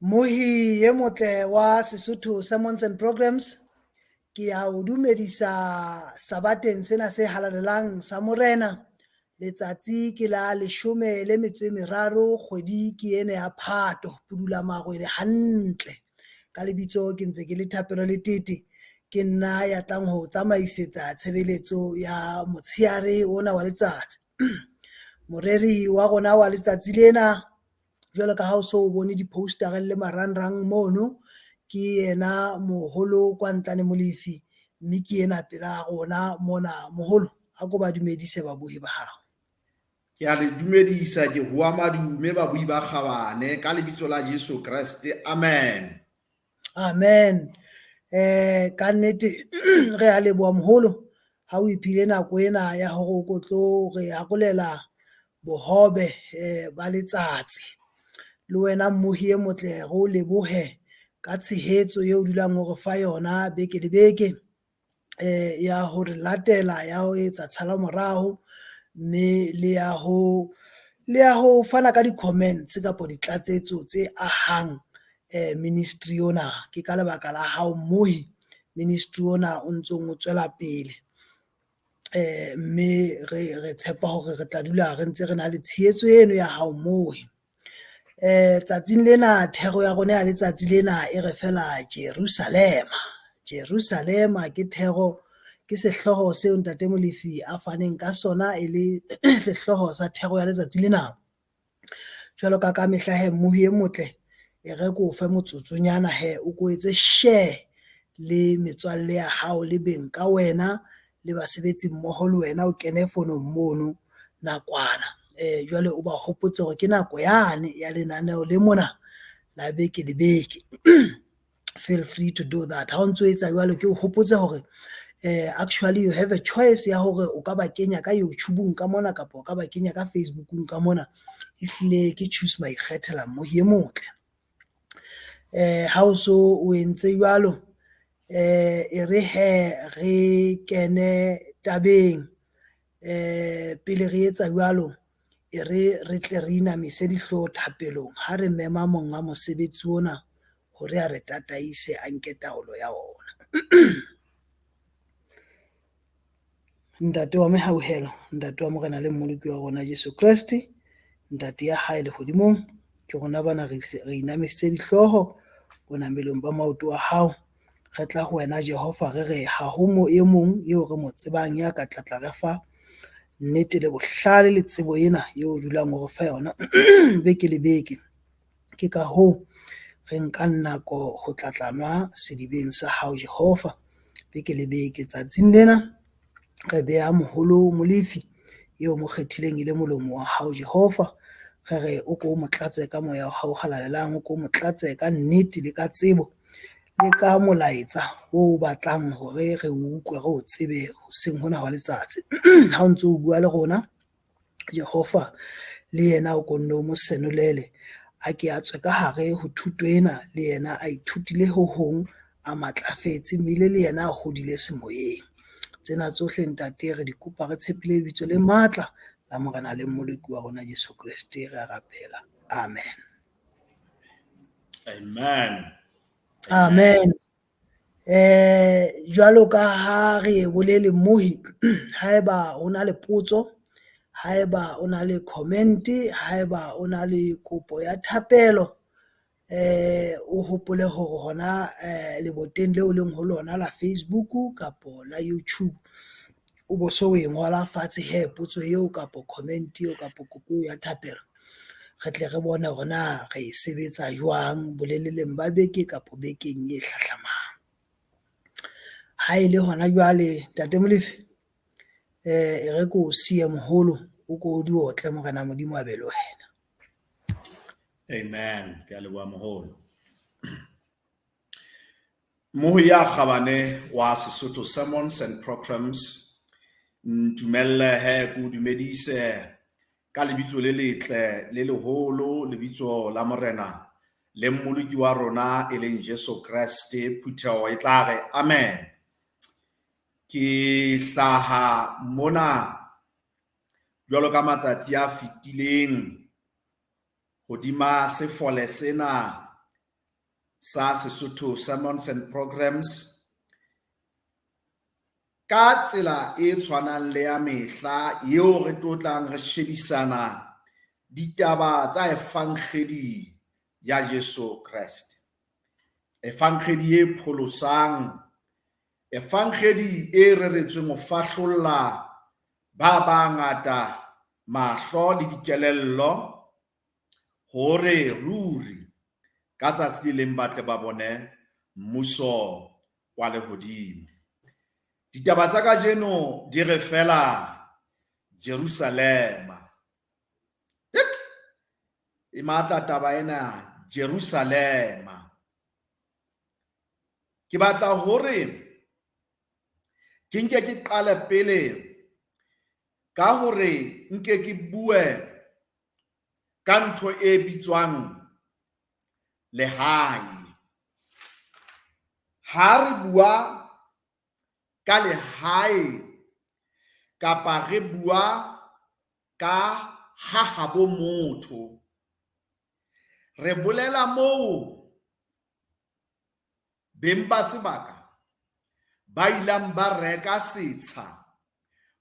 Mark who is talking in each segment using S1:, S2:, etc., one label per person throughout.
S1: Mohi e motle wa Sesotho Sermons and Programs, ke a o dumedisa sabateng sena se halalelang sa Morena. Letsatsi ke la 13 kgwedi ke ena ya Phato, pudula marwele hantle. Ka lebitso ke ntse ke le Thapelo Letete, ke nna ya tlang ho tsamaisetsa tshebeletso ya motshehare ona wa letsatsi. Moreri wa rona wa letsatsi lena jwalo ka ha o so bone di-poster-reng le marangrang mono, ke yena moholo Kwantlane Molefi, mme ke ena pela rona mona. Moholo a ko ba dumedise babohi ba hao.
S2: Ke a le dumedisa, ke hoa madume babuhi ba kgabane ka lebitso la Jesu Kreste. Amen.
S1: Amen. Ka nnete re a leboha moholo ha o iphile nako ena ya hore o ko tlo re arolela bohobe ba letsatsi. Le wena mmohi e motle re o lebohe ka tshehetso eo dulang o re fa yona beke le beke ya hore latela, ya ho etsa tshala morao, mme le ya ho fana ka di-comments kapa ditlatsetso tse ahang ministry ona. Ke ka lebaka la hao mmohi ministry ona o ntsong o tswela pele, mme re tshepa hore re tla dula re ntse re na le tshehetso eno ya hao mmohi. Tsatsing lena thero ya rona ya letsatsi lena e re fela Jerusalema. Jerusalema ke thero, ke sehlooho seo Ntate Molefi a faneng ka sona e le sehlooho sa thero ya letsatsi lena. Jwalo ka ka mehla he mmohi e motle, e re ko fe motsotsonyana he o ko etse share le metswalle ya hao le beng ka wena le basebetsi mmoho le wena, o kene fonong mono nakwana. Jwale o ba hopotse hore ke nako yane ya lenaneo le mona la beke le beke. Feel free to do that. Ha o ntso etsa jwalo, ke o hopotse hore actually you have a choice ya hore o ka ba kenya ka YouTube-ung ka mona kapa o ka ba kenya ka Facebook-ung ka mona. Ehlile ke choose maikgethela mmohi e motle. Ha o so o entse jwalo, e re he re kene tabeng. Pele re etsa jwalo, e re re tle re inamise dihlooho thapelong ha re mema monga mosebetsi ona hore a re tataise, a nke taolo ya ona. Ntate wa mehauhelo, Ntate wa Morena le Mmoloki wa rona Jesu Kreste, Ntate ya hae lehodimong, ke rona bana re inamisitse dihlooho bonamelong ba maoto a hao. Re tla ho wena Jehova re re ha ho mo e mong eo re mo tsebang ya ka tlatla re fa nnete le bohlale le tsebo ena eo o dulang o re fa yona beke le beke. Ke ka hoo re nkang nako ho tlatlanwa sedibeng sa hao Jehova beke le beke. Tsatsing lena re beha moholo Molefi eo mo kgethileng e le molomo wa hao Jehova, re re o ko mo tlatse ka moya wa hao halalelang, o ko mo tlatse ka nnete le ka tsebo le ka molaetsa o batlang hore re utlwe, re o tsebe hoseng hona hwa letsatsi. Ha o ntso o bua le rona Jehova, le yena o ko nne o mo senolele, a ke a tswe ka hare ho thuto ena, le yena a ithutile ho hong, a matlafetse, mmile le yena a hodile semoyeng. Tsena tsohle Ntate re di kopa re tshepile lebitso le matla la Morena le Mmoloki wa rona Jesu Kreste, re a rapela. Amen.
S2: Amen.
S1: Amen. Jwalo ka ha re bolele mmohi, haeba o na le potso, haeba o na le comment, haeba o na le kopo ya thapelo, o hopole hore hona leboteng leo leng ho lona la Facebook kapo la YouTube, o bo so o e ngola fatshe he potso eo kapo comment eo kapo kopo ya thapelo, re tle re bone hore na re e sebetsa jwang boleleleng ba beke kapo bekeng e hlahlamang. Ha e le hona jwale Ntate Molefi, e re ko siye moholo, o ko di otle Morena Modimo a be le wena.
S2: Amen. Ke a leboha moholo. Moho ya kgabane wa Sesotho Sermons and Programs, ntumelle he ke o dumedise ka lebitso le letle le leholo, lebitso la Morena le Mmoloki wa rona e leng Jesu Kreste. Phutheho e tla re amen. Ke hlaha mona jwalo ka matsatsi a fetileng hodima sefole sena sa Sesotho Sermons and Programs. Ka tsela e tshwanang le ya mehla eo re tlo tlang re shebisana ditaba tsa Evangeli ya Jesu Kreste. Evangeli e pholosang, Evangeli e reretsweng ho fahlolla ba bangata mahlo le dikelello hore ruri ka tsatsi le leng ba tle ba bone mmuso wa lehodimo. Ditaba tsa kajeno di re fela Jerusalema. E matla taba ena, Jerusalema. Ke batla hore ke nke ke qale pele ka hore nke ke bue ka ntho e bitswang lehae. Ha re bua ka lehae kapa re bua ka ha habo motho, re bolela moo beng ba sebaka ba ilang ba reka setsha,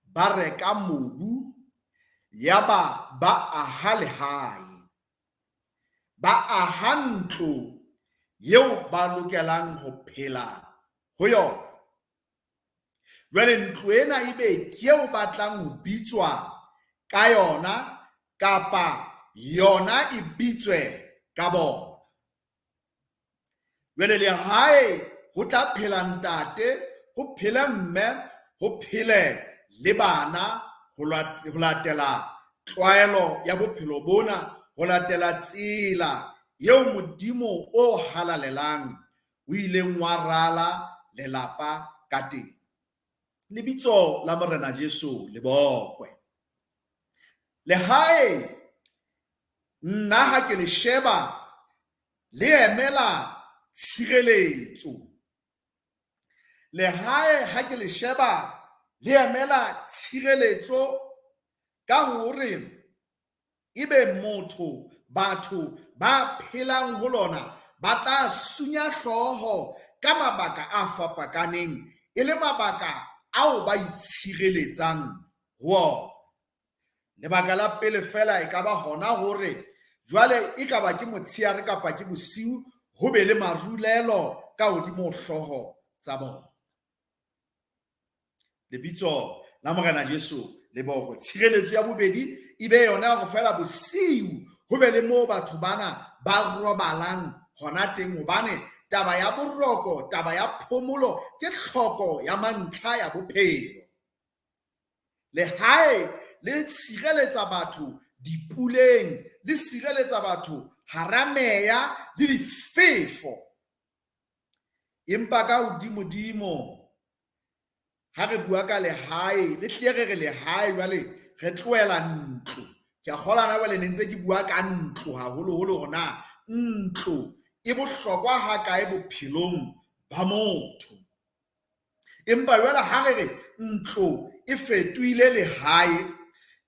S2: ba reka mobu, yaba ba aha lehae, ba aha ntlo eo ba lokelang ho phela ho yona. Jwale ntlo ena ebe ke eo batlang ho bitswa ka yona kapa yona e bitswe ka bona. Jwale lehae ho tla phela ntate, ho phele mme, ho phele le bana ho latela tlwaelo ya bophelo bona, ho latela tsela eo Modimo o halalelang o ileng wa rala lelapa ka teng. Lebitso la Morena Jesu le bokwe. Lehae nna ha ke le sheba le emela tshireletso. Lehae ha ke le sheba le emela tshireletso ka hore ebe motho, batho ba phelang ho lona ba tla sunya hlooho ka mabaka a fapakaneng, e le mabaka ao ba itshireletsang ho ona. Lebaka la pele fela e ka ba hona hore jwale e ka ba ke motsheare kapa ke bosiu, ho be le marulelo ka hodimo ho hlooho tsa bona. Lebitso la Morena Jesu le bokwe. Tshireletso ya bobedi e be yona ya hore fela bosiu ho be le moo batho bana ba robalang hona teng, hobane taba ya boroko, taba ya phomolo ke tlhoko ya mantlha ya bophelo. Lehae le tshireletsa batho dipuleng, le sireletsa batho hara meya le difefo. Empa ka hodimodimo ha re bua ka lehae, le hlile re re lehae jwale re tlohela ntlo. Ke a kgolwa na jwale ne ntse ke bua ka ntlo haholoholo hore na ntlo e bohlokwa hakae bophelong ba motho. Empa jwale ha re re ntlo e fetohile lehae,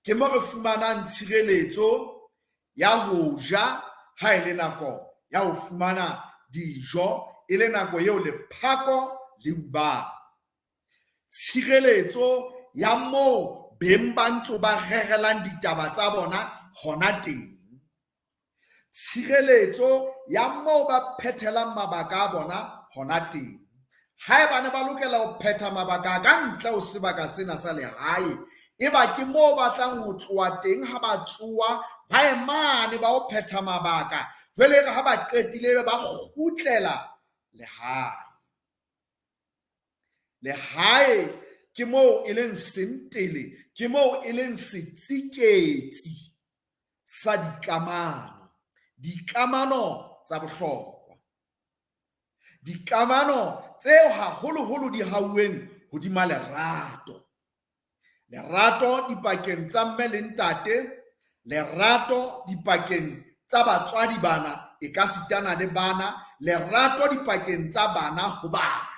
S2: ke mo re fumanang tshireletso ya ho ja ha e le nako ya ho fumana dijo, e le nako eo lephako le ubang. Tshireletso ya moo beng ba ntlo ba rerelang ditaba tsa bona hona teng. Tshireletso ya moo ba phethelang mabaka a bona hona teng. Haeba ne ba lokela ho phetha mabaka ka ntle ho sebaka sena sa lehae, eba ke moo ba tlang ho tloha teng ha ba tsoa, ba ye mane ba ho phetha mabaka. Jwale ha ba qetile ba kgutlela lehae. Lehae ke moo e leng sentele, ke moo e leng setsiketsi sa dikamano, dikamano tsa bohlokwa, dikamano tseo haholoholo di hauweng hodima lerato. Lerato dipakeng tsa mme le ntate, lerato dipakeng tsa batswadi bana, e ka sitana le bana, lerato dipakeng tsa bana ho bana.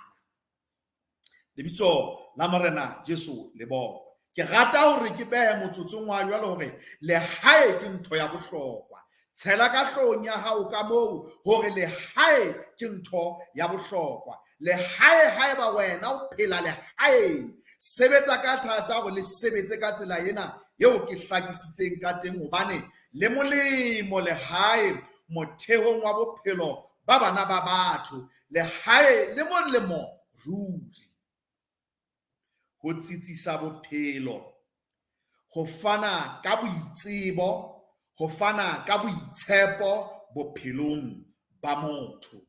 S2: Lebitso la Morena Jesu le bokwe. Ke rata hore ke behe motsotsong wa jwale hore lehae ke ntho ya bohlokwa. Tshela ka hloohong ya hao ka moo hore lehae ke ntho ya bohlokwa. Lehae haeba wena o phela lehaeng, sebetsa ka thata hore le sebetse ka tsela ena eo ke hlakisitseng ka teng, hobane le molemo lehae mothehong wa bophelo ba bana ba batho. Lehae le molemo ruri. Ho tsitsisa bophelo, ho fana ka boitsebo, ho fana ka boitshepo bophelong ba motho.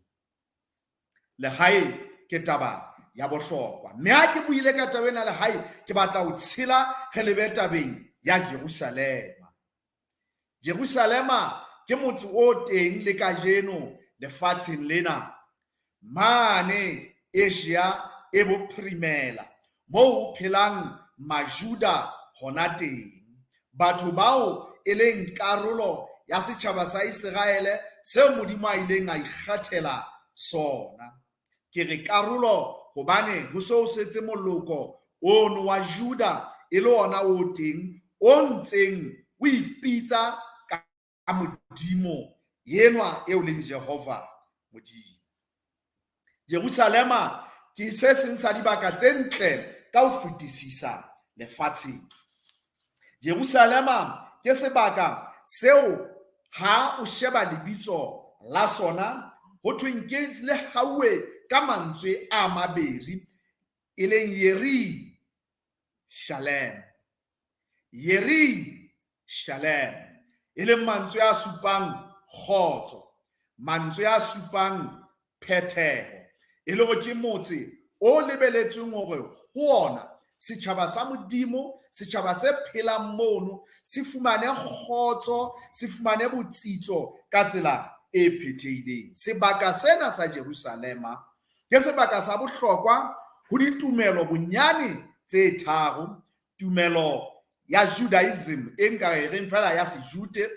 S2: Lehae ke taba ya bohlokwa. Mme ha ke buile ka taba ena lehae, ke batla ho tshela re lebe tabeng ya Jerusalema. Jerusalema ke motse o teng le kajeno lefatsheng lena, mane Asia e bophirimela, moo ho phelang Majuda hona teng. Batho bao e leng karolo ya setjhaba sa Iseraele seo Modimo a ileng a ikgethela sona. Ke re karolo hobane ho so setse moloko ono wa Juda e le ona o teng o ntseng o ipitsa ka Modimo enwa eo leng Jehova Modimo. Jerusalema ke se seng sa dibaka tse ntle ka ho fetisisa lefatsheng. Jerusalema ke sebaka seo ha o sheba lebitso la sona ho thweng ke le hauwe ka mantswe a mabedi e leng Yeri Shalem. Yeri Shalem e leng mantswe a supang kgotso, mantswe a supang phetheho, e le hore ke motse o lebeletsweng hore ho ona setjhaba sa Modimo, setjhaba se phelang mono, se fumane kgotso, se fumane botsitso ka tsela e phethehileng. Sebaka sena sa Jerusalema ke sebaka sa bohlokwa ho ditumelo bonyane tse tharo, tumelo ya Judaism e nka e reng fela ya Sejude,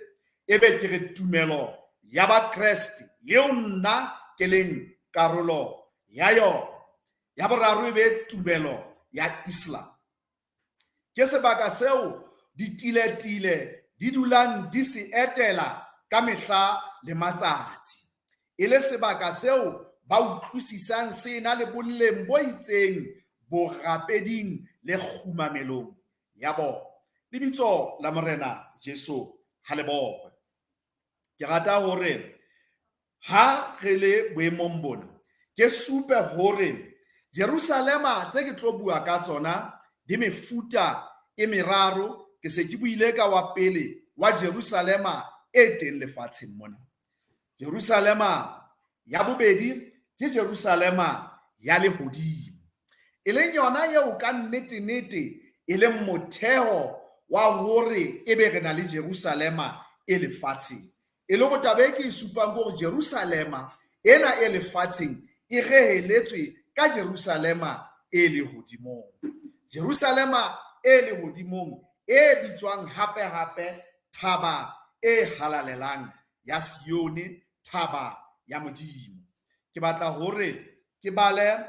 S2: ebe ke re tumelo ya Bakreste eo nna ke leng karolo ya yona, ya boraro e be tumelo ya Islam. Ke sebaka seo ditiletile di dulang di se etela ka mehla le matsatsi, e le sebaka seo ba utlwisisang se na le boleng bo itseng borapeding le kgumamelong ya bona. Lebitso la Morena Jesu ha le bokwe. Ke rata hore ha re le boemong bona ke supe hore Jerusalema tse ke tlo bua ka tsona di mefuta e meraro. Ke se ke buile ka wa pele wa Jerusalema e teng lefatsheng mona. Jerusalema ya bobedi ke Jerusalema ya lehodimo, e leng yona eo ka nnete-nnete e leng motheo wa hore ebe re na le Jerusalema e lefatsheng. E le hore taba e ke e supang ke hore Jerusalema ena e lefatsheng e reheletswe ka Jerusalema e lehodimong. Jerusalema e lehodimong e bitswang hape-hape thaba e halalelang ya Sione, thaba ya Modimo. Ke batla hore ke bale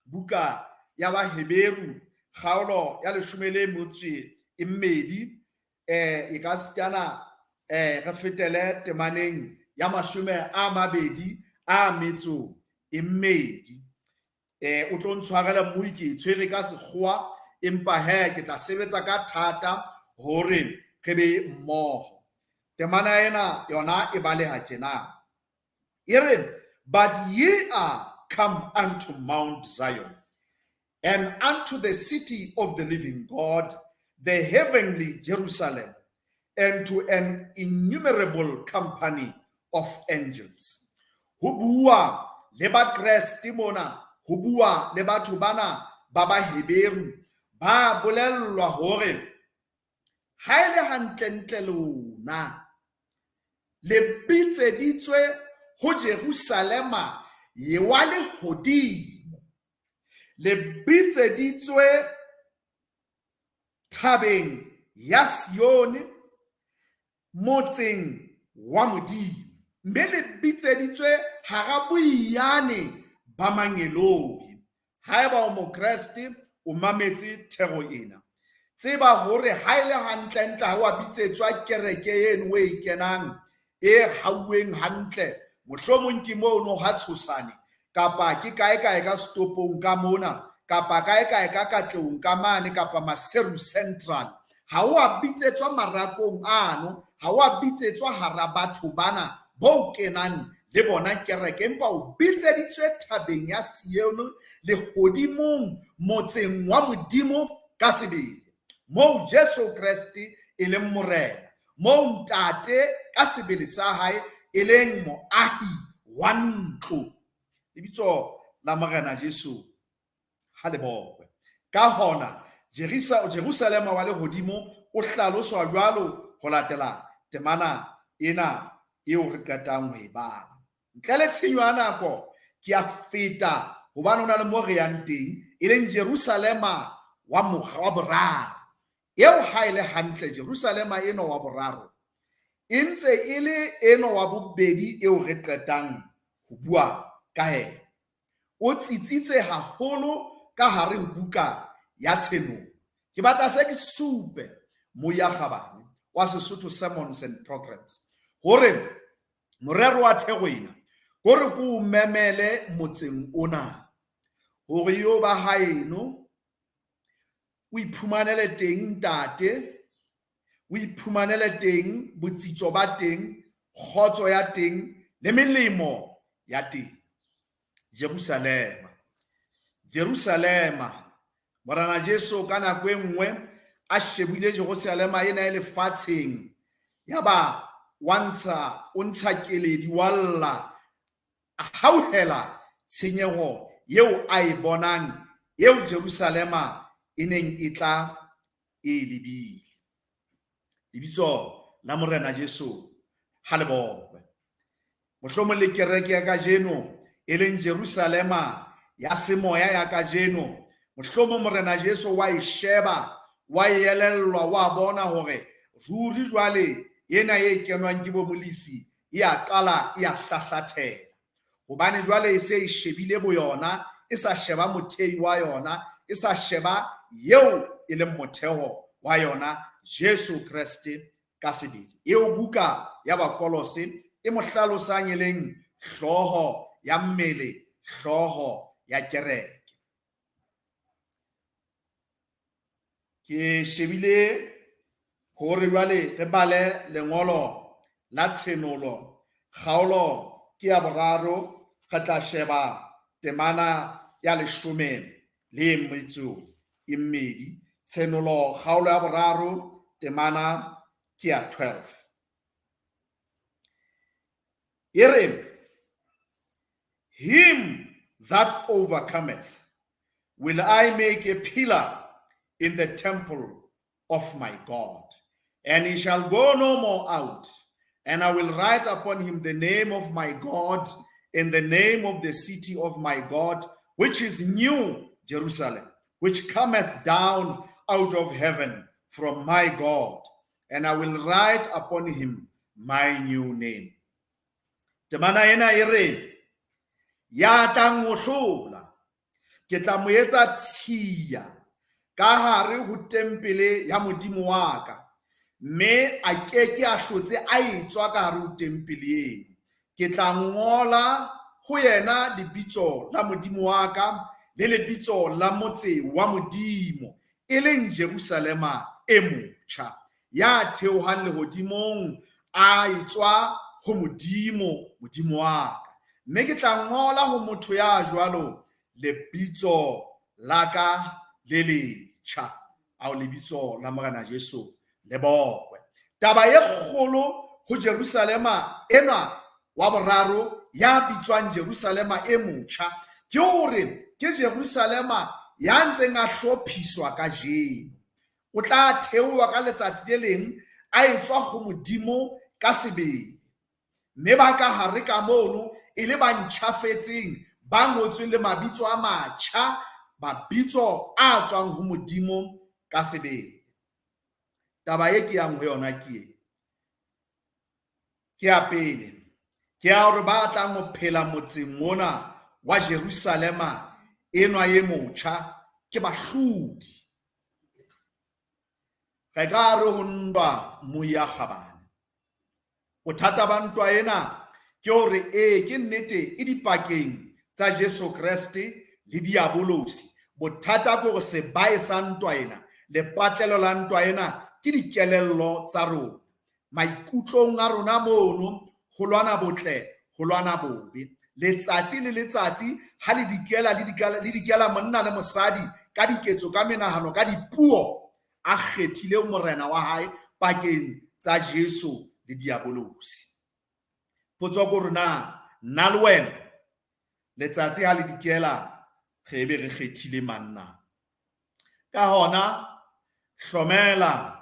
S2: buka ya Baheberu kgaolo ya 12, e ka sitana re fetele temaneng ya 22. O tlo ntshwarela mmui, ke tshwere ka sekgowa, empa he ke tla sebetsa ka thata hore re be mmoho. Temana ena yona e baleha tjena. E re, but ye are come unto Mount Zion, and unto the city of the living God, the heavenly Jerusalem, and to an innumerable company of angels. Ho bua le Bakreste mona, ho bua le batho bana ba Baheberu, ba bolellwa hore ha e le hantlentle lona le bitseditswe ho Jerusalema wa lehodimo, le bitseditswe thabeng ya Sione, motseng wa Modimo, mme le bitseditswe hara boiyane ba mangeloi. Haeba o Mokreste, o mametse thero ena, tseba hore ha e le hantlentle ha wa bitsetswa kereke eno o e kenang, e hauweng hantle, mohlomong ke mono ha Tshosane, kapa ke kae kae ka setopong ka mona, kapa kae kae ka Katlehong ka mane, kapa Maseru Central. Ha o a bitsetswa marakong ano, ha o a bitsetswa hara batho bana bo kenang le bona kereke, empa o bitseditswe thabeng ya Sione, lehodimong, motseng wa Modimo ka sebele, moo Jesu Kreste e leng Morena, moo Ntate ka sebele sa hae e leng moahi wa ntlo. Lebitso la Morena Jesu ha le bokwe. Ka hona Jerusalema wa lehodimo o hlaloswa jwalo ho latela temana ena eo re qetang ho e bala. Ntle le tshenyo ya nako, ke a feta hobane ho na le mo re yang teng, e leng Jerusalema wa boraro. Eo ha e le hantle Jerusalema eno wa boraro e ntse e le eno wa bobedi eo re qetang ho bua ka yena. O tsitsitse haholo ka hare ho buka ya Tshenolo. Ke batla se ke supe moya kgabane wa Sesotho Sermons and Programs hore morero wa thero ena kore ke o memele motseng ona hore yo ba haeno o iphumanele teng ntate, o iphumanele teng botsitso ba teng, kgotso ya teng le melemo ya teng. Jerusalema, Jerusalema, Morena Jesu ka nako e nngwe a shebile Jerusalema ena e lefatsheng, yaba o ntsha keledi wa lla, a hauhela tshenyeho eo a e bonang eo Jerusalema e neng e tla e lebile. Lebitso la Morena Jesu ha le bokwe. Mohlomong le kereke ya kajeno e leng Jerusalema ya semoya ya kajeno, mohlomong Morena Jesu wa e sheba, wa e elellwa, wa bona hore ruri jwale ena e kenwang ke bo Molefi e a qala e a hlahlathela. Hobane jwale e se e shebile boyona, e sa sheba mothei wa yona, e sa sheba eo e leng motheo wa yona, Jesu Kreste ka sebele. Eo buka ya Bakolose e mo hlalosang e leng hlooho ya mmele, hlooho ya kereke. Ke shebile hore jwale re bale lengolo la Tshenolo, kgaolo ke ya boraro, re tla sheba temana ya leshome le metso e mmedi. Tshenolo kgaolo ya boraro, temana ke ya 12. E re, him that overcometh will I make a pillar in the temple of my God, and he shall go no more out, and I will write upon him the name of my God and the name of the city of my God, which is New Jerusalem, which cometh down out of heaven from my God, and I will write upon him my new name. Temana ena e re, ya tlang ho hlola, ke tla mo etsa tshiya ka hare ho tempele ya Modimo wa ka, mme a ke ke a hlotse a etswa ka hare ho tempele eno. Ke tla ngola ho yena lebitso la Modimo wa ka le lebitso la motse wa Modimo, e leng Jerusalema e motjha, ya theohang lehodimong a etswa ho Modimo, Modimo wa ka. Mme ke tla ngola ho motho ya jwalo lebitso la ka le letjha, ao lebitso la Morena Jesu le bokwe. Taba e kgolo ho Jerusalema ena wa boraro ya bitswang Jerusalema e motjha ke hore ke Jerusalema ya ntseng a hlophiswa kajeno. O tla theoha ka letsatsi le leng a etswa ho Modimo ka sebele. Mme ba ka hare ka mono e le ba ntjhafetseng, ba ngotsweng le mabitso a matjha, mabitso a tswang ho Modimo ka sebele. Taba e ke yang ho yona ke e. Ke ya pele, ke ya hore ba tlang ho phela motseng ona wa Jerusalema enwa e motjha ke bahlodi. Re ka re ho ndwa moya kgabane. Bothata ba ntwa ena ke hore ee ke nnete e dipakeng tsa Jesu Kreste le Diabolosi. Bothata ke hore sebae sa ntwa ena, lepatlelo la ntwa ena ke dikelello tsa rona. Maikutlong a rona mono ho lwana botle, ho lwana bobe. Letsatsi le letsatsi ha le dikela le dikela monna le mosadi ka diketso, ka menahano, ka dipuo, a kgethile morena wa hae pakeng tsa Jesu le Diabolosi. Potso ke hore na nna le wena letsatsi ha le dikela re be re kgethile mang na? Ka hona hlomela,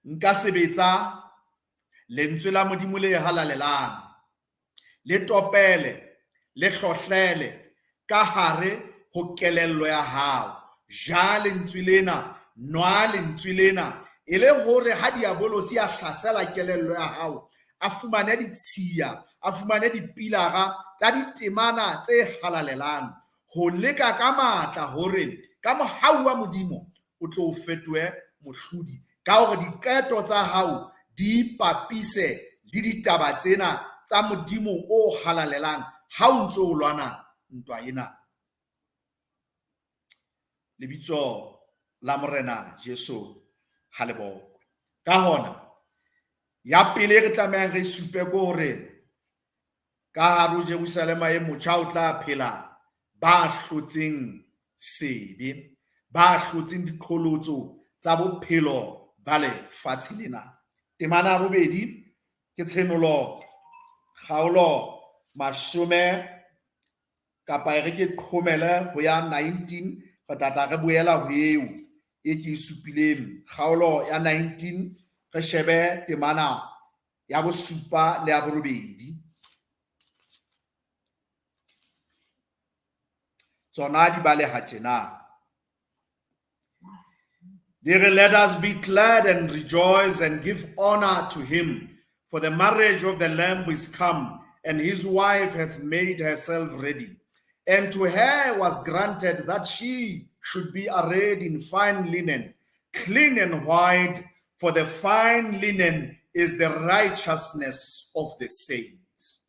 S2: nka sebetsa lentswe la Modimo le halalelang, le topele, le hlohlele ka hare ho kelello ya hao. Ja lentswe lena, nwa lentswe lena, e le hore ha Diabolosi a hlasela kelello ya hao, a fumane ditshiya, a fumane dipilara tsa ditemana tse halalelang, ho leka ka matla hore ka mohau wa Modimo o tlo o fetohe mohlodi, ka hore diqeto tsa hao di ipapise le ditaba tsena tsa Modimo o halalelang ha o ntso o lwana ntwa ena. Lebitso la Morena Jesu ha le bokwe. Ka hona, ya pele re tlamehang re supe ke hore ka hare ho Jerusalema e motjha o tla phela ba hlotseng sebe, ba hlotseng diqholotso tsa bophelo ba lefatshe lena. Temana ya bobedi ke Tshenolo kgaolo mashome kapa e re ke qhomele ho ya 19, re tla tla re boela ho eo e ke e supileng, kgaolo ya 19, re shebe temana ya bosupa le ya borobedi. Tsona di baleha tjena. Di re, let us be glad and rejoice and give honor to him, for the marriage of the Lamb is come, and his wife hath made herself ready. And to her was granted that she should be arrayed in fine linen, clean and white, for the fine linen is the righteousness of the saints.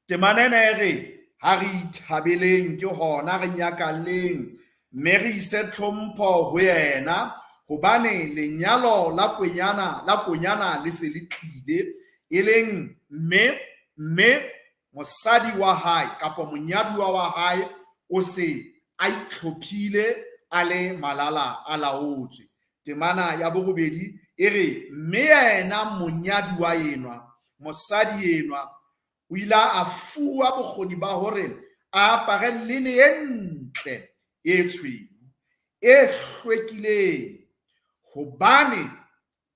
S2: Temana ena e re ha re ithabeleng ke hona re nyakalleng, mme re ise tlhompho ho yena, hobane lenyalo la kwenyana la konyana le se le tlile, e leng mme mosadi wa hae kapa monyaduwa wa hae o se a itlhophile a le malala a laotswe. Temana ya borobedi e re mme yena monyaduwa enwa, mosadi enwa, o ile a fuwa bokgoni ba hore a apare lene e ntle e tshweu e hlwekileng, hobane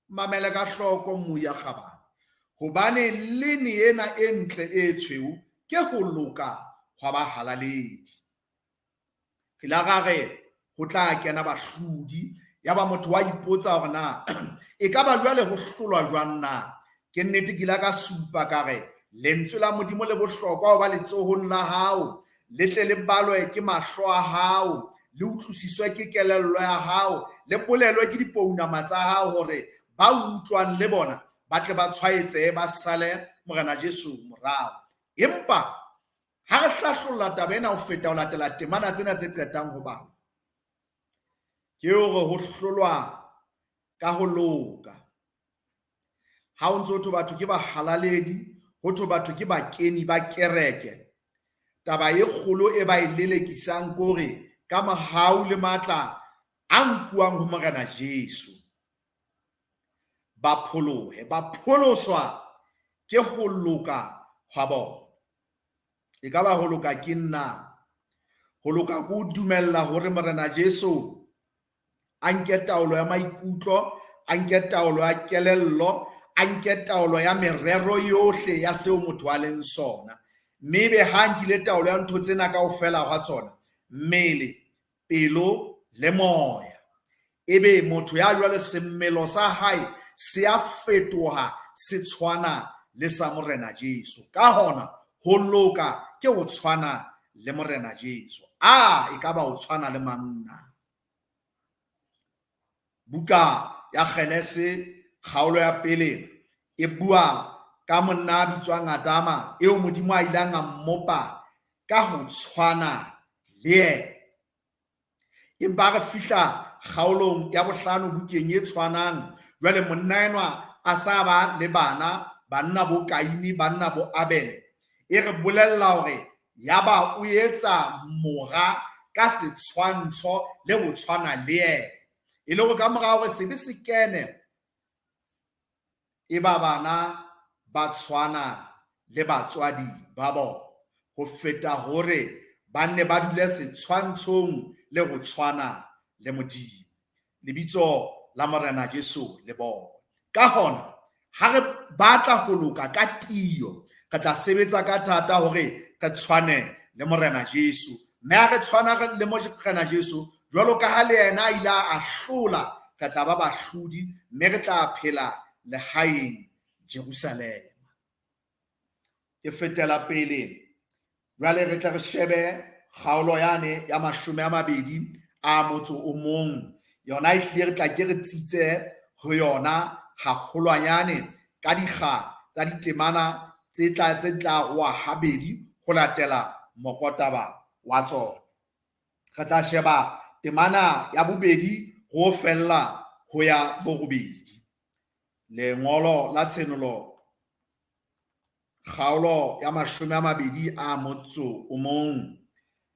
S2: mamele ka hloko moya kgabane, hobane lene ena e ntle e tshweu ke ho loka hwa bahalaledi. Re la ra re ho tla kena bahlodi, ya ba motho wa ipotsa hore na e ka ba jwale ho hlolwa jwang na. Ke nnete ke ile ka supa ka re lentswe la Modimo le bohlokwa ho ba letsohong la hao, le tle le balwe ke mahlo a hao, le utlwisiswe ke kelello ya hao, le bolelwe ke dipounama tsa hao, hore ba utlwang le bona ba tle ba tshwaetsehe, ba sale Morena Jesu morao. Empa ha re hlahlolla taba ena ho feta ho latela temana tsena tse qetang ho bala, ke hore ho hlolwa ka ho loka. Ha o ntso ho thwe batho ke bahalaledi, ho thwe batho ke bakeni ba kereke, taba e kgolo e ba e lelekisang ke hore ka mohau le matla a nkuwang ho Morena Jesu ba pholohe, ba pholoswa ke ho loka hwa bona. E ka ba ho loka ke nna? Ho loka ke ho dumella hore Morena Jesu a nke taolo ya maikutlo, a nke taolo ya kelello, a nke taolo ya merero yohle ya seo motho a leng sona. Mme ebe ha nkile taolo ya ntho tsena kaofela hwa tsona, mmele, pelo le moya, ebe motho ya jwale semmelo sa hae se a fetoha se tshwana le sa Morena Jesu. Ka hona ho loka ke ho tshwana le Morena Jesu. A e ka ba ho tshwana le mang na? Buka ya Genese kgaolo ya pele E bua ka monna a bitswang Adama eo Modimo a ileng a mmopa ka ho tshwana le yena. Empa re fihla kgaolong ya bohlano bukeng e tshwanang, jwale monna enwa a sa ba le bana, banna bo Kaine, banna bo Abele. E re bolella hore yaba o etsa mora ka setshwantsho le ho tshwana le yena. E le hore ka mora hore sebe se kene, e ba bana ba tshwana le batswadi ba bona ho feta hore ba nne ba dule setshwantshong le ho tshwana le Modimo. Lebitso la Morena Jesu le bokwe. Ka hona, ha re batla ho loka ka tiyo, re tla sebetsa ka thata hore re tshwane le Morena Jesu. Mme ha re tshwana le Morena Jesu, jwalo ka ha le yena a ile a hlola, re tla ba bahlodi mme re tla phela lehaeng Jerusalema. Ke fetela pele. Jwale re tle re shebe kgaolo yane ya 21. Yona ehlile re tla ke re tsitse ho yona haholwanyane ka dikga tsa ditemana tse tla roa habedi ho latela mokotaba wa tsona. Re tla sheba temana ya bobedi ho fella ho ya borobedi. Lengolo la Tshenolo kgaolo ya 21,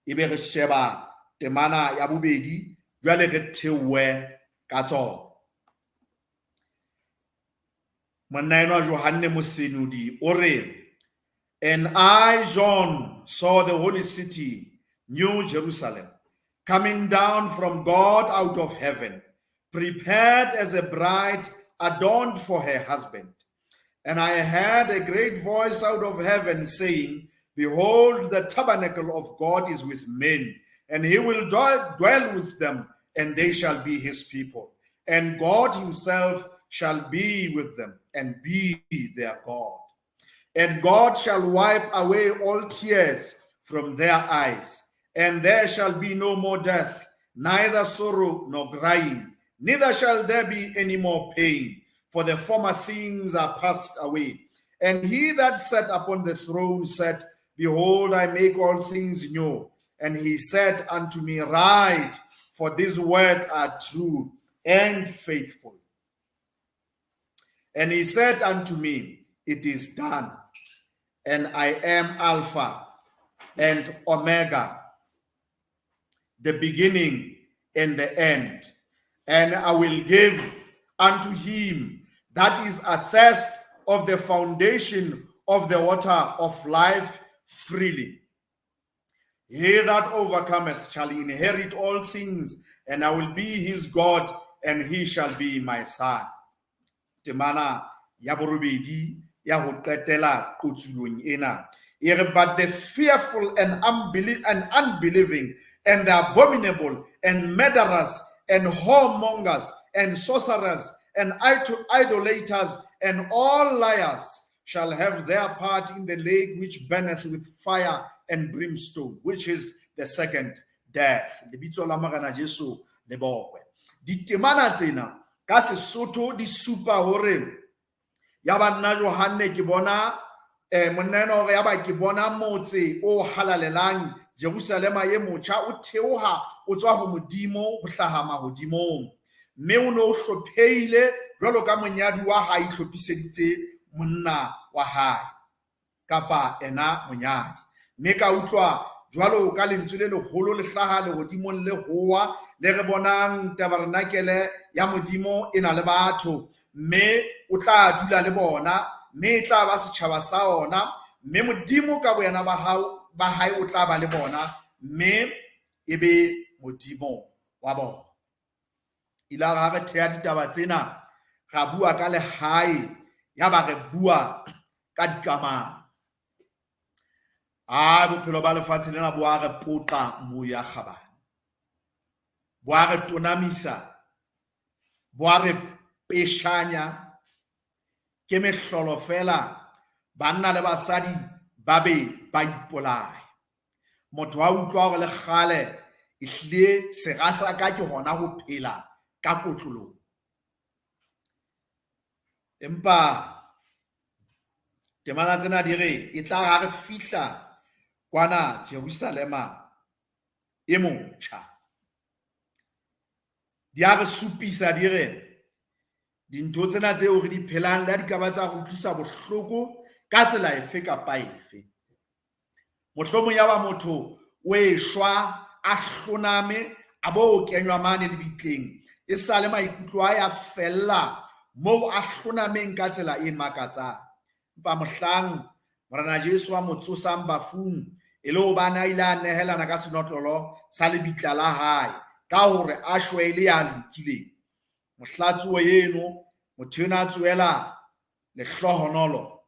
S2: ebe re sheba temana ya bobedi, jwale re theohe ka tsona. Monna enwa Johanne Mosenodi o re, And I, John, saw the holy city, New Jerusalem, coming down from God out of heaven, prepared as a bride adorned for her husband. And I heard a great voice out of heaven saying, Behold, the tabernacle of God is with men, and he will dwell with them, and they shall be his people. And God himself shall be with them and be their God. And God shall wipe away all tears from their eyes, and there shall be no more death, neither sorrow nor crying, neither shall there be any more pain, for the former things are passed away. And he that sat upon the throne said, Behold, I make all things new. And he said unto me, Write, for these words are true and faithful. And he said unto me, It is done. And I am Alpha and Omega, the beginning and the end. And I will give unto him that is athirst of the foundation of the water of life freely. He that overcometh shall inherit all things, and I will be his God, and he shall be my son. Temana ya borobedi ya ho qetela qotsulong ena. E re, but the fearful and unbelieving and the abominable and murderers and whoremongers and sorcerers and idolaters and all liars shall have their part in the lake which burneth with fire and brimstone, which is the second death. Lebitso la Morena Jesu le bokwe. Ditemana tsena ka Sesotho di supa hore ya ba nna Johanne ke bona monna ena hore ya ba ke bona motse o halalelang Jerusalema e motjha o theoha o tswa ho Modimo ho hlaha mahodimong, mme o ne o hlopheile jwalo ka monyadi wa hae ihlophiseditse monna wa hae kapa ena monyadi. Mme ka utlwa jwalo ka lentswe le leholo le hlaha lehodimong le howa le re bonang tabernakele ya Modimo e na le batho, mme o tla dula le bona, mme e tla ba setjhaba sa ona, mme Modimo ka boyena ba hae o tla ba le bona, mme e be Modimo wa bona. Ile ha re theha ditaba tsena, ra bua ka lehae, ya ba re bua ka dikamano. A bophelo ba lefatshe lena bo a re poqa moya kgabane, bo a re tonamisa, bo a re peshanya. Ke mehlolo fela banna le basadi ba be ba ipolaye. Motho a utlwa hore le kgale ehlile sera sa ka ke hona ho phela ka kotloloho. Empa Temana tsena di re e tla ha re fihla kwana Jerusalema e motjha. Di a re supisa di re dintho tsena tseo re di phelang le ha di ka ba tsa re utlwisa bohloko ka tsela efe kapa efe. Mohlomong ya ba motho o eshwa a hloname a bo kenywa mane lebitleng, e sale maikutlo a ya fella moo a hlonameng ka tsela e makatsang. Empa mohlang Morena Jesu a mo tsosang bafung, e le hobane a ile a nehelana ka senotlolo sa lebitla la hae ka hore a shwe e le ya lokileng, mohla tsoho eno motho eno a tsohela lehlohonolo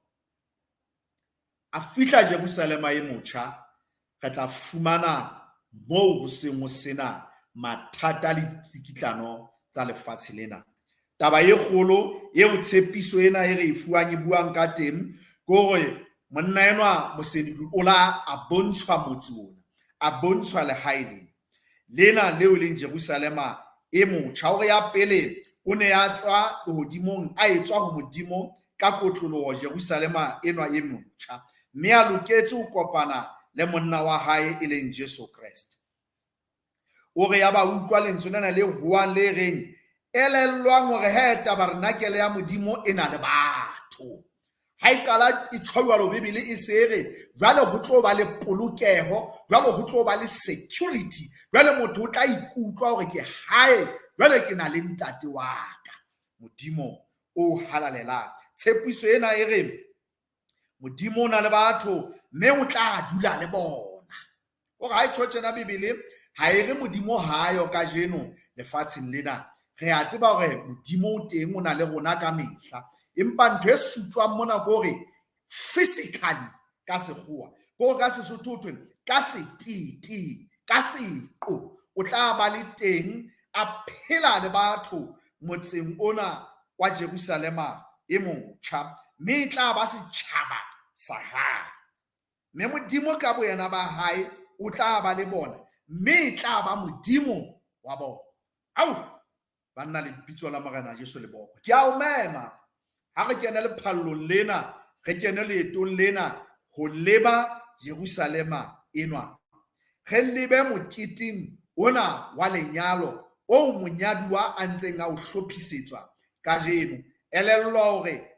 S2: a fihla Jerusalema e motjha, re tla fumana moo ho seng ho sena mathata le ditsikitlano tsa lefatshe lena. Taba e kgolo eo tshepiso ena e re e fuwang e buang ka teng ke hore monna enwa Mosenodi o la a bontshwa motse ona, a bontshwa lehae lena lena leo e leng Jerusalema e motjha. Hore ya pele o ne a tswa lehodimong, a etswa ho Modimo ka kotloloho Jerusalema enwa e motjha, mme a loketse ho kopana le monna wa hae e leng Jesu Kreste. O re ya ba utlwa lentswe lena le hoang le reng, elellwang hore he tabernakele ya Modimo e na le batho. Ha e qala e tjho jwalo Bibele e se re jwale ho tlo ba le polokeho, jwale ho tlo ba le security, jwale motho o tla ikutlwa hore ke hae, jwale ke na le ntate wa ka, Modimo o halalelang. Tshepiso ena e re Modimo o na le batho mme o tla dula le bona. O re ha e tjho tjena Bibele ha e re Modimo hayo kajeno lefatsheng lena. Re a tseba hore Modimo o teng, o na le rona ka mehla. Empa ntho e sutjwang mona ke hore physically ka sekgowa, ke hore ka Sesotho ho thwe ka setete, ka seqo, o tla ba le teng a phela le batho motseng ona wa Jerusalema e motjha, mme e tla ba setjhaba sa hae. Mme Modimo ka boyena ba hae o tla ba le bona, mme e tla ba Modimo wa bona. Au, banna, lebitso la Morena Jesu le bokwe. Ke a o mema ha re kene lephallong lena, re kene leetong lena ho leba Jerusalema enwa. Re lebe moketeng ona wa lenyalo oo monyaduwa a ntseng a o hlophisetswa kajeno. Elellwa hore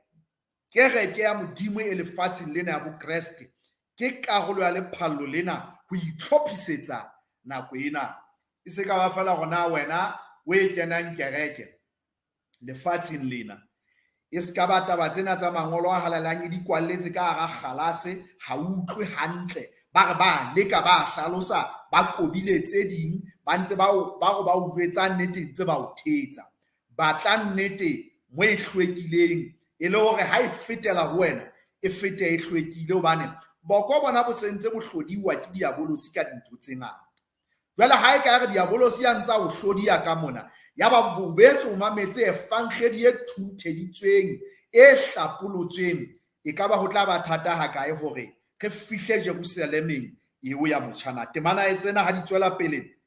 S2: kereke ya Modimo e lefatsheng lena ya Bokreste ke karolo ya lephallo lena ho itlhophisetsa nako ena. E se ka ba feela hore na wena o e kenang kereke lefatsheng lena, e se ka ba taba tsena tsa mangolo a halalelang e di kwalletse ka hara kgalase, ha o utlwe hantle, ba re ba leka ba hlalosa, ba kobile tse ding, ba ntse ba o, ba re ba o jwetsa nnete ntse ba o thetsa. Batla nnete mo e hlwekileng, e le hore ha e fetela ho wena e fete e hlwekile, hobane boko bona bo sentse bo hlodiwa ke diabolosi ka dintho tse ngata. Jwale ha e ka re diabolosi ya ntsa o hlodiya ka mona, ya ba bobetse o mametse evangedi e thuntheditsweng, e hlapolotsweng, e ka ba ho tla ba thata hakae hore re fihle Jerusalemeng eo ya motjhana. Temana e tsena ha di tswela pele,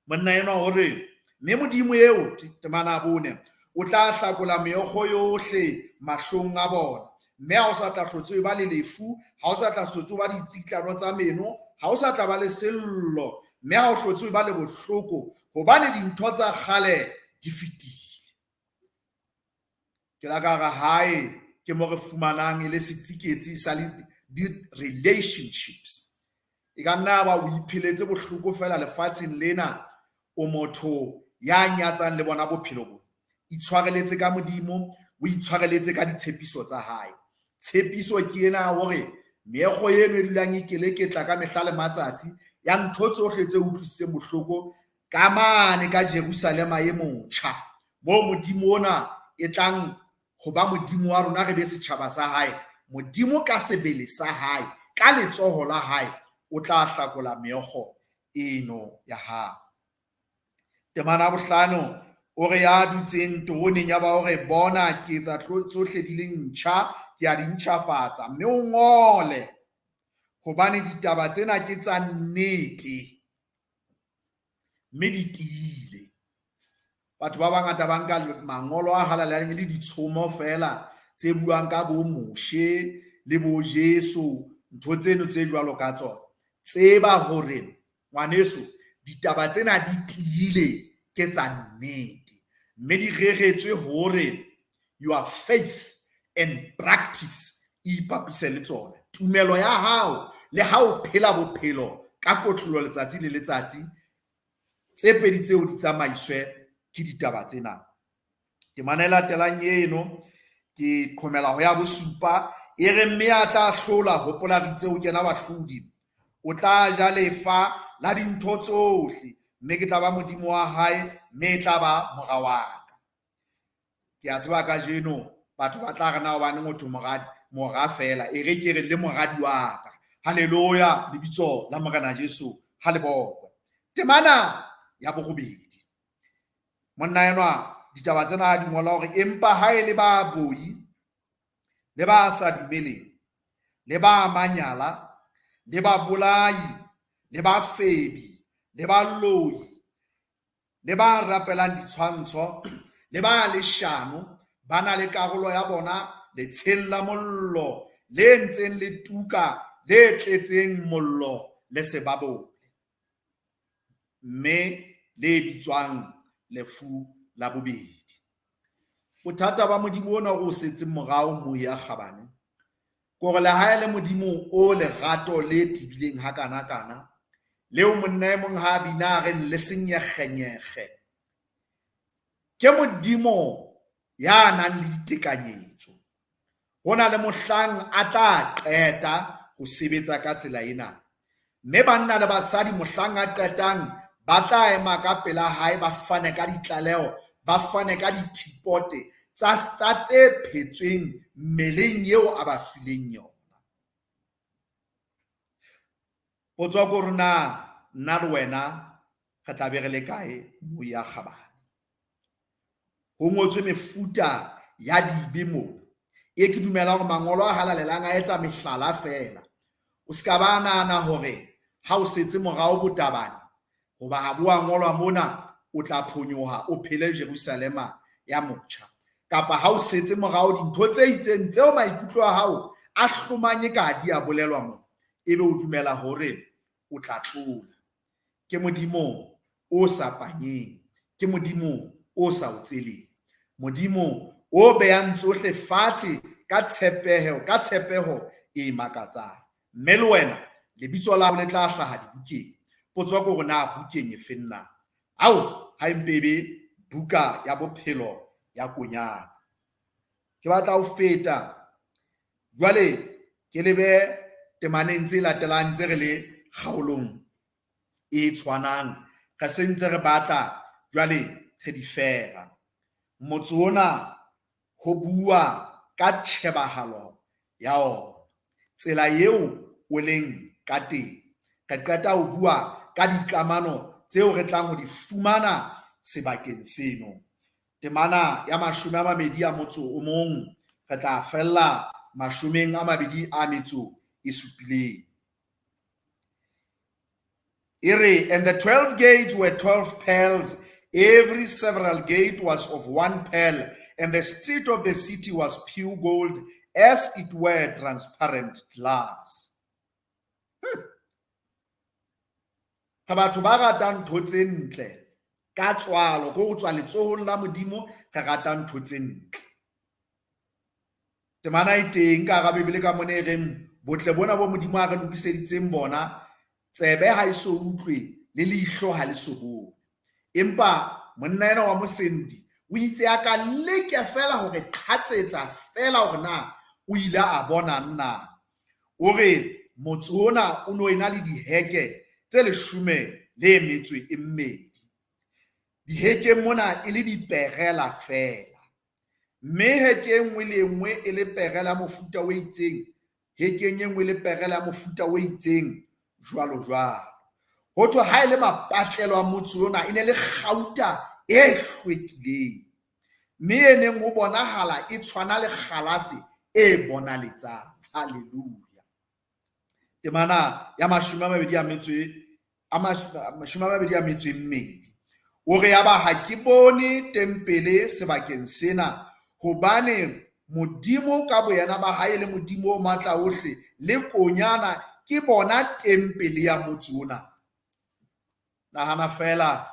S2: monna enwa o re, mme Modimo eo, temana ya bone, o tla hlakola meokgo yohle mahlong a bona, mme ha o sa tla hlotse o ba le lefu, ha o sa tla hlotse o ba ditsikitlano tsa meno, ha o sa tla ba le sello, mme ha o hlotse o ba le bohloko, hobane dintho tsa kgale di fetile. Ke la ka re hae ke mo re fumanang e le setsiketsi sa di-relationships. E ka nna ba o ipheletse bohloko fela lefatsheng lena, o motho ya nyatsang le bona bophelo bona. Itshwareletse ka Modimo, o itshwareletse ka ditshepiso tsa hae. Tshepiso ke ena hore meokgo eno e dulang e keleketla ka mehla le matsatsi ya ntho tsohle tse utlwisitseng bohloko ka mane ka Jerusalema e motjha, moo Modimo ona e tlang ho ba Modimo wa rona, re be setjhaba sa hae. Modimo ka sebele sa hae, ka letsoho la hae, o tla hlakola meokgo eno ya hao. Temana ya bohlano, o re ya dutseng teroneng ya ba o re, bona ke etsa tsohle di le ntjha, ke a di ntjhafatsa, mme o ngole, hobane ditaba tsena ke tsa nnete mme di tiile. Batho ba bangata ba nka mangolo a halalelang e le ditshomo feela tse buang ka bo Moshe le bo Jesu, ntho tseno tse jwalo ka tsona. Tseba hore ngwaneso ditaba tsena di tiile, ke tsa nnete, mme di reretswe hore your faith and practice e ipapise le tsona. Tumelo ya hao le ha o phela bophelo ka kotlolo letsatsi le letsatsi, tse pedi tseo di tsamaiswe ke ditaba tsena. Temana e latelang eno ke qhomela ho ya bosupa, e re mme a tla hlola, hopola re itse ho kena bahlodi, o tla ja lefa la dintho tsohle, mme ke tla ba Modimo wa hae, mme e tla ba mora wa ka. Ke a tseba kajeno batho ba tla re na hobane motho moradi, mora fela, e re ke re le moradi wa ka. Haleluya, lebitso la Morena Jesu ha le bokwe. Temana ya borobedi. Monna enwa ditaba tsena ha di ngola hore empa ha e le ba boi le ba sa dumeleng le ba manyala le ba bolai le ba febi le ba loi le ba rapelang ditshwantsho le ba leshano, ba na le karolo ya bona letsheng la mollo le ntseng le tuka le tletseng mollo le sebabole, mme le bitswang lefu la bobedi. Bothata ba Modimo ona o setseng morao moya kgabane, kore le ha e le Modimo o lerato le tebileng hakana-kana, leo monna e mong ha bina a reng le senyekgenyekge, ke Modimo ya nang le ditekanyetso. Ho na le mohlang a tla qeta ho sebetsa ka tsela ena, mme banna le basadi mohlang a qetang ba tla ema ka pela hae, ba fane ka ditlaleho, ba fane ka dithipote tsa tse phetsweng mmeleng eo a ba fileng yona. Potso ke hore na nna le wena re tla be re le kae moya kgabane. Ho ngotswe mefuta ya dibe mona, e ke dumela hore mangolo a halalelang a etsa mehlala feela. O ska ba nahana hore ha o setse morao botabane, hoba ha bo a ngolwa mona, o tla phonyoha o phele Jerusalema ya motjha. Kapa ha o setse morao dintho tse itseng tseo maikutlo a hao a hlomanye ka di a bolelwa mona, ebe o dumela hore o tla tlola. Ke Modimo o sa panyeng, ke Modimo o sa o tseleng, Modimo o behang tsohle fatshe ka tshepeho, ka tshepeho e makatsang. Mme le wena lebitso la hao le tla hlaha dibukeng. Potso ke hore na bukeng e feng na? Ao, ha e mpe ebe buka ya bophelo ya Konyana. Ke batla ho feta jwale ke lebe temaneng tse latelang tse re le kgaolong e tshwanang, re sentse re batla jwale re di fera. Motse ona ho bua ka tjhebahalo ya ona, tsela eo o leng ka teng. Re qeta ho bua ka dikamano tseo re tlang ho di fumana sebakeng seno. Temana ya 21, re tla fella 27. E re, and the 12 gates were 12 pearls, every several gate was of one pearl, and the street of the city was pure gold, as it were transparent glass. Re batho ba ratang ntho tse ntle ka tswalo, ko ho tswa letsohong la Modimo, re rata ntho tse ntle. Temana e teng ka hara Bibele ka mona e reng botle bona bo Modimo a re lokiseditseng bona, tsebe ha e so utlwe le leihlo ha le so bone. Empa monna ena wa mosendi o itse a ka leke fela hore qhatsetsa fela hore na o ile a bona nna. O re motse ona o no ena le diheke tse 12. Dihekeng mona e le diperela fela, mme heke e nngwe le e nngwe e le perela mofuta o itseng, hekeng e nngwe le perela mofuta o itseng, jwalo jwalo. Ho thwe ha e le mapatlelo a motse ona e ne le kgauta e hlwekileng, mme e neng ho bonahala e tshwana le kgalase e bonaletsang. Hallelujah. Temana ya 22. O re yaba ha ke bone tempele sebakeng sena, hobane Modimo ka boyena ba hae le Modimo o matla ohle le Konyana ke bona tempele ya motse ona. Nahana feela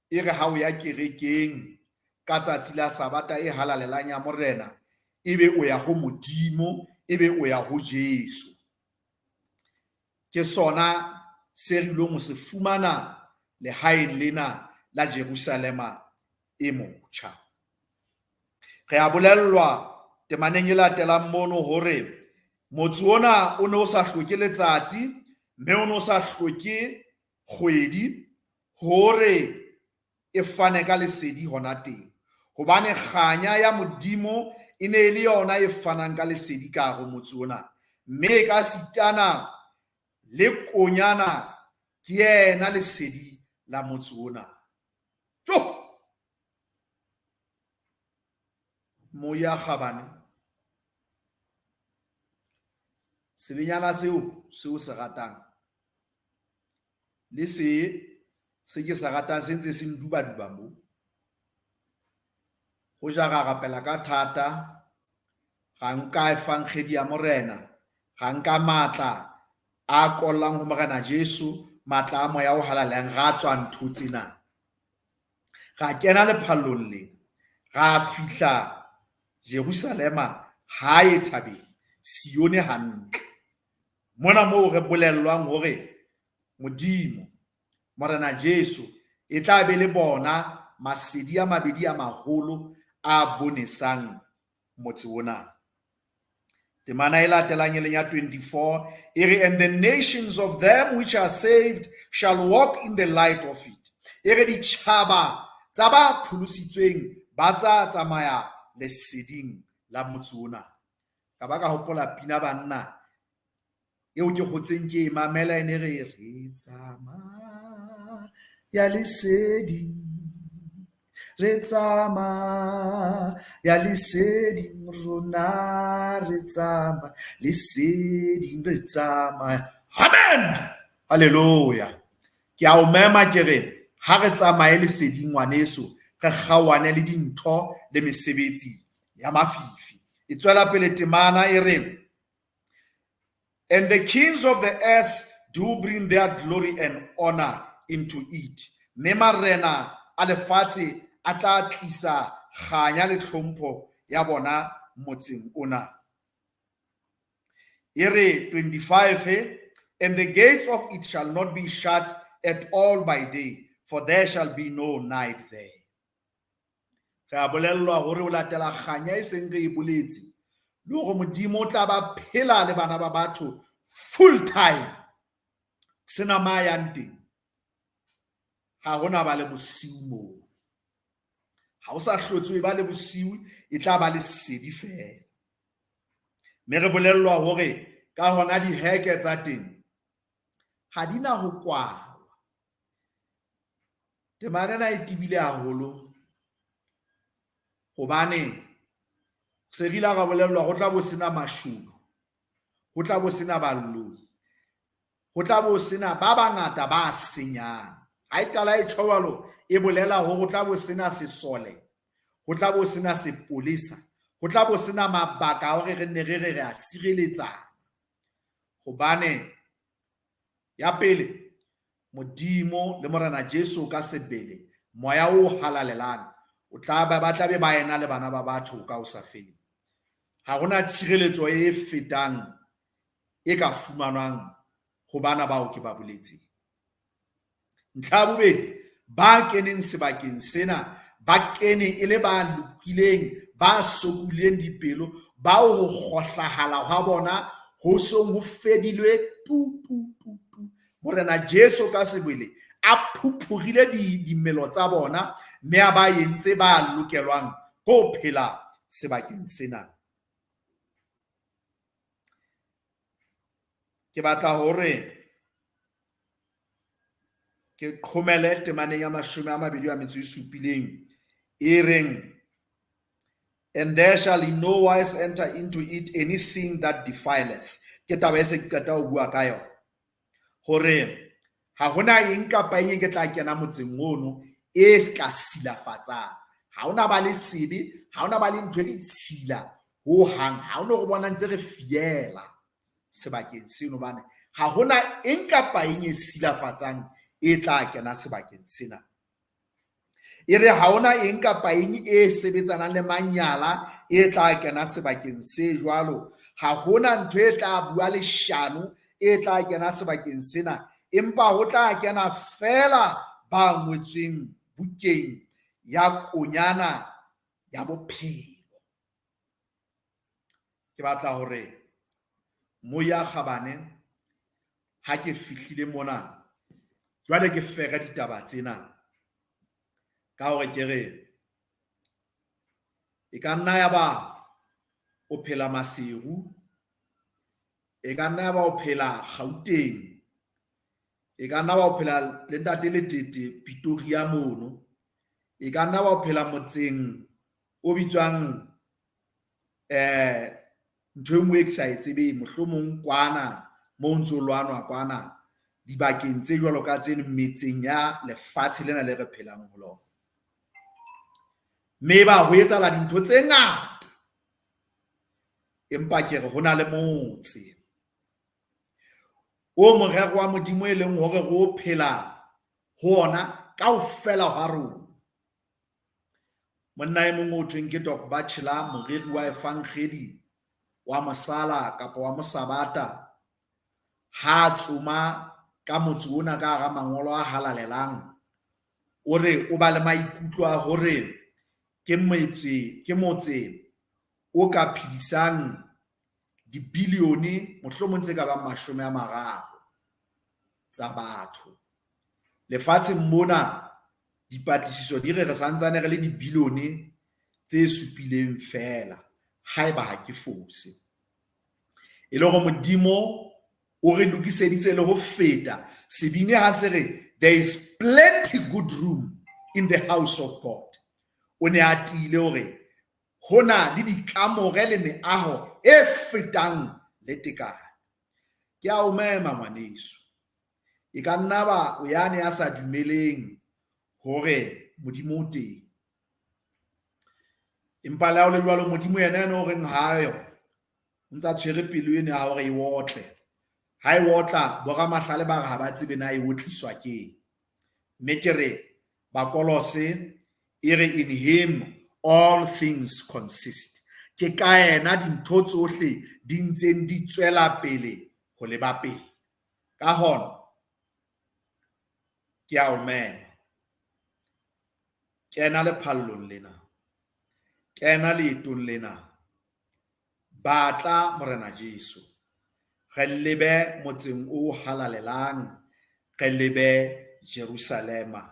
S2: e re ha o ya kerekeng ka tsatsi la Sabata e halalelang ya Morena, ebe o ya ho Modimo, ebe o ya ho Jesu. Ke sona se re ilong ho se fumana lehaeng lena la Jerusalema e motjha. Re a bolellwa temaneng e latelang mono hore motse ona o ne o sa hloke letsatsi mme o ne o sa hloke kgwedi hore e fane ka lesedi hona teng, hobane kganya ya Modimo e ne e le yona e fanang ka lesedi ka hare ho motse ona, mme e ka sitana le Konyana ke yena lesedi la motse ona. Tjo! Moya kgabane, sebenyana seo seo se ratang le se ke se ratang se ntse se ndubaduba mo. Ho ja ra rapela ka thata, ra nka efankgedi ya Morena, ra nka matla a kollang ho Morena Jesu, matla a moya o halalelang, ra tswa ntho tsena. Ra kena lephallong le, ra fihla Jerusalema hae thabeng, Sione hantle. Mona moo re bolellwang hore Modimo, Morena Jesu, e tla be le bona masedi a mabedi a maholo a bonesang motse ona. Temana e latelang e leng ya 24 e re, and the nations of them which are saved shall walk in the light of it. E re ditjhaba tsa ba pholositsweng ba tla tsamaya leseding la motse ona. Ka ba ka hopola pina banna eo ke hotseng ke e mamela, e ne re re tsamaya leseding, re tsamaya leseding, rona re tsamaya leseding, re tsamaya. Amen, hallelujah. Ke a o mema ke re ha re tsamaye leseding ngwaneso, re kgaohane le dintho le mesebetsi ya mafifi. E tswela pele temana e re, and the kings of the earth do bring their glory and honor into it. Mme marena a lefatshe a tla tlisa kganya le tlhompho ya bona motseng ona. E re 25, and the gates of it shall not be shut at all by day, for there shall be no night there. Re a bolellwa hore o latela kganya e seng re e boletse, le hore Modimo o tla ba phela le bana ba batho full time. Sena ma yang teng, ha hona ba le bosiu moo. Ha o sa hlotse o ba le bosiu, e tla ba lesedi feela. Mme re bolellwa hore ka hona diheke tsa teng ha di na ho kwalwa. Temana ena e tebile haholo hobane se re ile ra bolellwa ho tla bo sena mashodu, ho tla bo sena baloi, ho tla bo sena ba bangata ba senyang. Ha e qala e tjho jwalo, e bolela hore ho tla bo sena sesole, ho tla bo sena sepolesa, ho tla bo sena mabaka a hore re nne re re re a sireletsana. Hobane ya pele, Modimo le Morena Jesu ka sebele, moya o halalelang, o tla ba ba tla be ba ena le bana ba batho ka ho sa feleng. Ha hona tshireletso e fetang e ka fumanwang ho bana bao ke ba boletseng. Ntlha ya bobedi, ba keneng sebakeng sena ba kene e le ba lokileng, ba sokuleng dipelo, bao ho kgohlahala hwa bona ho seng ho fedilwe tu tu tu tu. Morena Jesu ka sebele a phuphurile dimelo tsa bona mme a ba entse ba lokelwang ke ho phela sebakeng sena. Ke batla hore ke qhomele temaneng ya 27 e reng, and there shall in no wise enter into it anything that defileth. Ke taba e se ke qeta ho bua ka yona, hore ha hona eng kapa eng e ke tla kena motseng ono e ka silafatsang. Ha hona ba le sebe, ha hona ba le ntho e ditshila Ho hang ha o no re bona ntse re fiela sebakeng seno, hobane ha hona eng kapa eng e silafatsang e tla kena sebakeng sena. E re ha hona eng kapa eng e sebetsanang le manyala e tla kena sebakeng se jwalo. Ha hona ntho e tla bua leshano e tla kena sebakeng sena, empa ho tla kena feela ba ngotsweng bukeng ya Konyana ya Bophelo. Ke batla hore moya kgabane ha ke fihlile mona jwale ke fere ditaba tsena ka hore ke re e ka nna ya ba o phela Maseru, e ka nna ya ba o phela Gauteng, e ka nna ba o phela le ntate Letete Pretoria mono, e ka nna ba o phela motseng o bitswang ntho e nngwe e ke sa e tsebeng, mohlomong kwana mo ntso lwanwa kwana dibakeng tse jwalo ka tseno metseng ya lefatshe lena le re phelang ho lona. Mme ba ho etsahala dintho tse ngata, empa ke re ho na le motse o morero wa Modimo e leng hore re o phela ho ona kaofela ha rona. Monna e mong o thweng ke Doc Batchelor, moreri wa Evangeli wa Mosala kapa wa Mosabata, ha tsoma ka motse ona ka hara mangolo a halalelang, o re o ba le maikutlo a hore ke motse, ke motse o ka phedisang dibilione mohlomong tse ka bang 30 tsa batho. Lefatsheng mona dipatlisiso di re re santsane re le dibilione tse 7 feela, haeba ha ke fose. E le hore Modimo o re lokiseditse le ho feta. Sebini ha se re there is plenty good room in the house of God, o ne a tiile hore hona le dikamore le meaho e fetang le tekano. Ke a o mema ngwaneso, e ka nna ba o yane ya sa dumeleng hore Modimo o teng, empa le ha o le jwalo Modimo yena ene o reng ha yo, o ntsa tshwere pelo eno ya hore e otle. Ha e otla, boramahlale ba re ha ba tsebe na e otliswa keng. Mme ke re Bakolose e re in him all things consist. Ke ka yena dintho tsohle di ntseng di tswela pele ho leba pele. Ka hona ke a o mema, kena lephallong lena, kena leetong lena, batla Morena Jesu, re lebe motseng o halalelang, re lebe Jerusalema,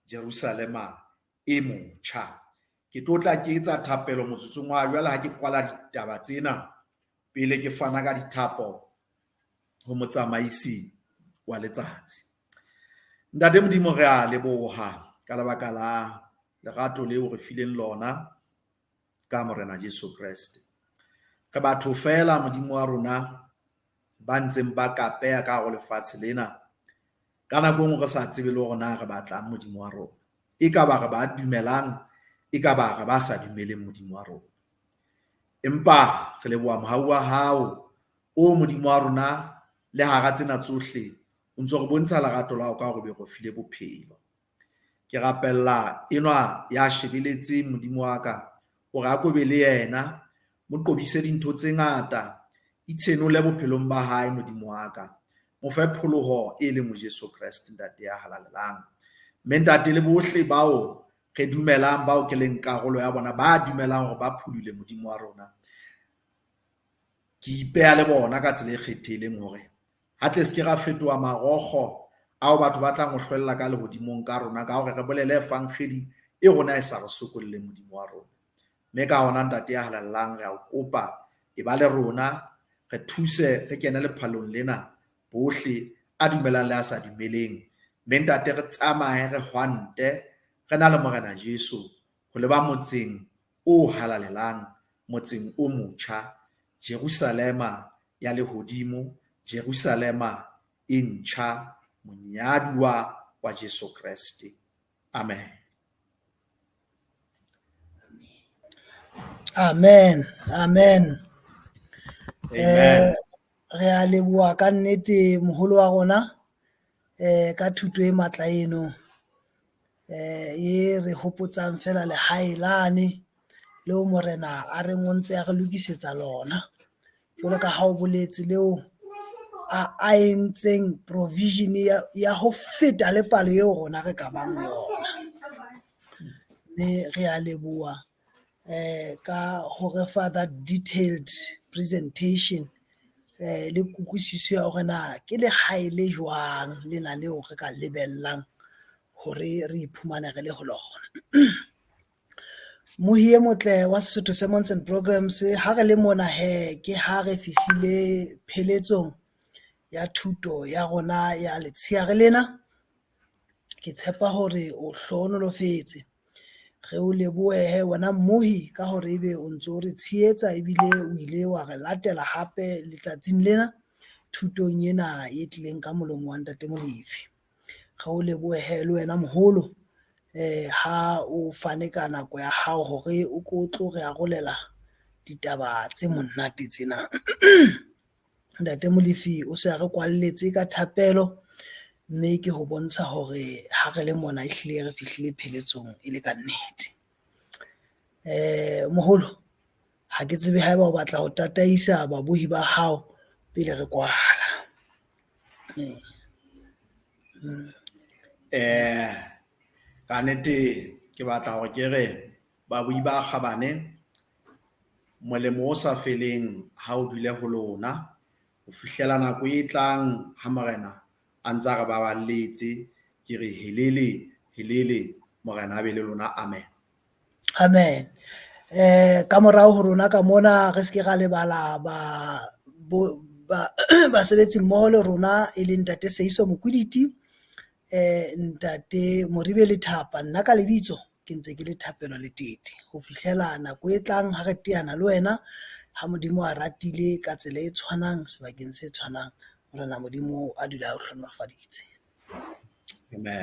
S2: Jerusalema e motjha. Ke tlo tla ke etsa thapelo motsotsong wa jwale ha ke kwala ditaba tsena pele ke fana ka dithapo ho motsamaisi wa letsatsi. Ntate Modimo, re a leboha ka lebaka la lerato leo re fileng lona ka Morena Jesu Kreste. Re batho feela Modimo wa rona ba ntseng ba kapeha ka hare ho lefatshe lena. Ka nako e nngwe re sa tsebe le hore na re batlang Modimo wa rona. E ka ba re ba dumelang, e ka ba re ba sa dumeleng Modimo wa rona. Empa re leboha mohau wa hao o Modimo wa rona le hara tsena tsohle o ntso re bontsha lerato la hao ka hore be re file bophelo. Ke rapella enwa ya shebeletseng Modimo wa ka hore a ko be le yena, mo qobise dintho tse ngata, itshenole bophelong ba hae Modimo wa ka, mo fe pholoho e leng ho Jesu Kreste Ntate ya halalelang. Mme Ntate le bohle bao re dumelang, bao ke leng karolo ya bona, ba dumelang hore ba pholile Modimo wa rona, ke ipeha le bona ka tsela e kgethehileng hore ha tle se ke ra fetoha marokgo ao batho ba tlang ho hlwella ka lehodimong ka rona, ka hore re bolele evangeli e rona e sa re sokolle Modimo wa rona. Mme ka hona Ntate ya halalelang, re a o kopa e ba le rona, re thuse re kene lephalong lena bohle a dumelang le a sa dumeleng. Mme Ntate re tsamaye re hwante re na le Morena Jesu ho leba motseng o halalelang, motseng o motjha, Jerusalema ya lehodimo, Jerusalema e ntjha, monyaduwa wa Jesu Kreste. Amen.
S1: Amen, amen.
S2: Amen.
S1: Re a leboha ka nnete moholo wa rona ka thuto e matla eno e re hopotsang fela lehae lane leo Morena a reng o ntse a re lokisetsa lona. Jwalo ka ha o boletse leo a entseng provision ya ho feta le palo eo rona re ka bang yona. Mme re a leboha ka ho re fa that detailed presentation le kutlwisiso ya hore na ke lehae le jwang lena leo re ka lebellang hore re iphumane re le ho lona. Mohi e motle wa Sesotho Sermons and Programs, ha re le mona hee ke ha re fihlile pheletsong ya thuto ya rona ya letsheare lena. Ke tshepa hore o hlohonolofetse. Re o lebohe wena mmohi ka hore ebe o ntso re tshehetsa ebile o ile wa re latela hape letsatsing lena thutong ena e tlileng ka molomo wa Ntate Molefi. Re o lebohe le wena moholo ha o fane ka nako ya hao hore o ko tlo re arolela ditaba tse monate tsena. Ntate Molefi o se a re kwalletse ka thapelo, mme ke ho bontsha hore ha re le mona ehlile re fihlile pheletsong e le kannete. Moholo ha ke tsebe haeba o batla ho tataisa babohi ba hao pele re kwala.
S2: Ka nnete ke batla hore ke re babui ba kgabane, molemo o sa feleng ha o dule ho lona ho fihlela nako e tlang ha Morena a ntsa re baballetse. Ke re helele helele, Morena a be le lona, amen.
S1: Amen. Ka morao ho rona ka mona re ske ra lebala ba basebetsi mmoho le rona e leng Ntate Seiso Mokwiditi, Ntate Moribe Lethapa, nna ka lebitso ke ntse ke le Thapelo Letete ho fihlela nako e tlang ha re teana le wena ha Modimo a ratile ka tsela e tshwanang sebakeng se tshwanang. Morena Modimo a dula a o hlohonolofaditse.
S2: Amen.